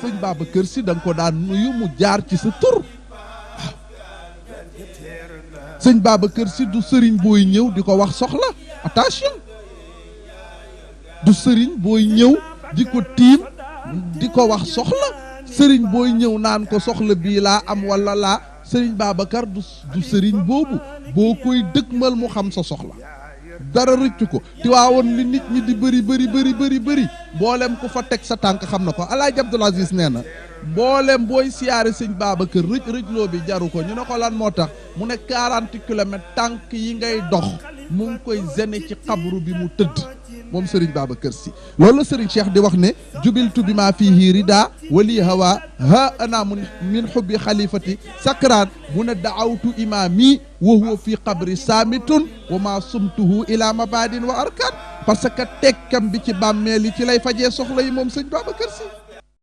sëñ Babacar si da nga ko daan nuyu mu jaar ci sa tur waaw sëñ Babacar si du sëriñ booy ñëw di ko wax soxla attention du sëriñ booy ñëw di ko tiim di ko wax soxla sëriñ booy ñëw naan ko soxla bii laa am wala laa sëriñ Babacar du sëriñ boobu boo koy dëgmal mu xam sa soxla dara rëccu ko Tiwaawoon li nit ñi di bëri mboolem ku fa teg sa tànk xam na ko Alaaji Abdul Aziz nee na mboolem booy siyaare sëñ Babacar rëj-rëjloo bi jaru ko ñu ne ko lan moo tax mu ne 40 kilomètres tànk yi ngay dox mu ngi koy zene ci xabru bi mu tëdd moom Serigne Babacar Sy loolu la Serigne Cheikh di wax ne jubiltu bi maa fiihi rida wali hawa ha ana min xubbi xalifati sakraan mu ne daawtu imaami wa huwa fi qabri saamitun wa ma sumtuhu ila mabadin wa arkaan parce que tekkam bi ci bàmmeel yi ci lay fajee soxla yi moom sëñ Babacar Sy